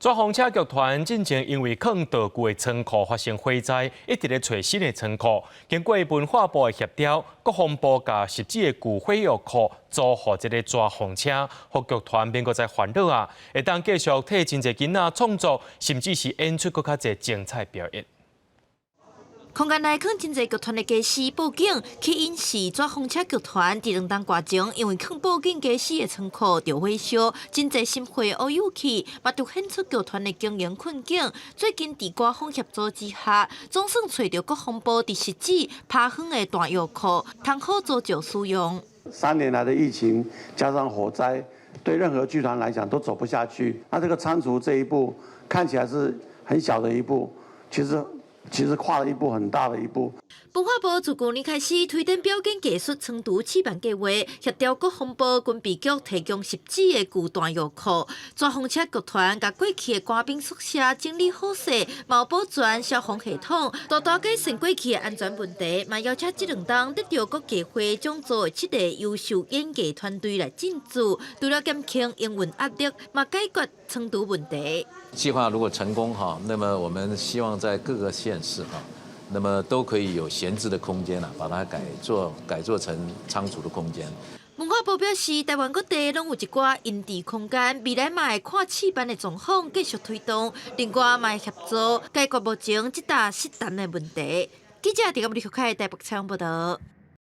紙風車劇團進前因為囥道具的倉庫發生火災，一直咧揣新的倉庫。經過文化部的協調，國防部共汐止的舊火藥庫租予這个紙風車，予劇團免閣再煩惱啊，會當繼續替真濟囡仔創作，甚至是演出閣較濟精彩表演。空間內囥真濟劇團的家私布景，起因是紙風車劇團佇兩冬外前，因為囥布景家私的倉庫著火燒，真濟心血烏有去，嘛凸顯出劇團的經營困境。最近佇官方協助之下，總算揣著國防部佇汐止拋荒的彈藥庫，通好租借使用。 3年來的疫情加上火災，對任何劇團來講都走不下去。那這個倉儲這一步看起來是很小的一步，其實跨了一步很大的一步。文化部自舊年開始推展表演藝術倉儲試辦計劃，協調國防部軍備局提供汐止的舊彈藥庫，紙風車劇團共過去的官兵宿舍整理好勢，嘛有保全消防系統，大大改善過去的安全問題，嘛邀請這兩冬得著國藝會獎座的七個優秀演藝團隊來進駐，除了減輕營運壓力，嘛解決倉儲問題。計劃如果成功哈，那麼我們希望在各個縣市哈，那麼都可以有閒置的空間啦，把它改做成倉儲的空間。文化部表示，台灣各地攏有一寡閒置空間，未來嘛會看試辦的狀況繼續推動，另外嘛會協助解決目前這搭失單的問題。記者佇個李學凱台北採訪報道。